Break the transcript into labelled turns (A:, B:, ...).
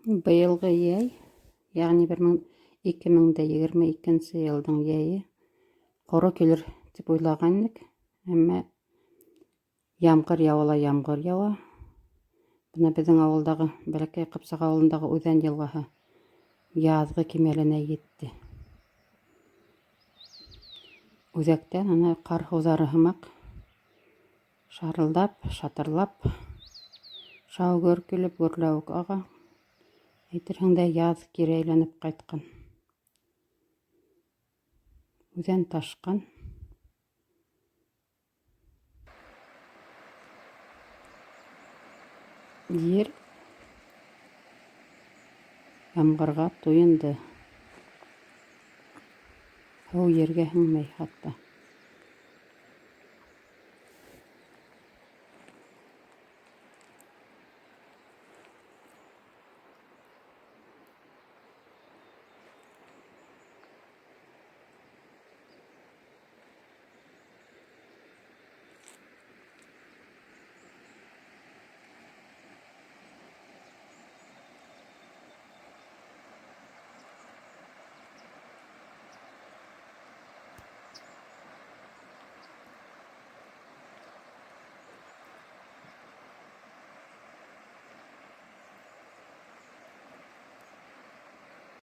A: Быйылғы йәй, йәғни 2022 йылдың йәйе ҡоро килер тип уйлаған инек, әммә ямғыр яуа ла ямғыр яуа. Бына беҙҙең ауылдағы, Бәләкәй Ҡыпсаҡ ауылындағы Үҙән йылғаһы яҙғы кимәленә етте. Үҙәктән ана ҡар һыуҙары һымаҡ шарылдап, шатырлап, шау-гөр килеп, гөрләүек аға. Әйтерһең дә, яҙ кире әйләнеп ҡайтҡан. Үҙән ташҡан. Ер ямғырға туйынды. Һыу ергә һеңмәй хатта.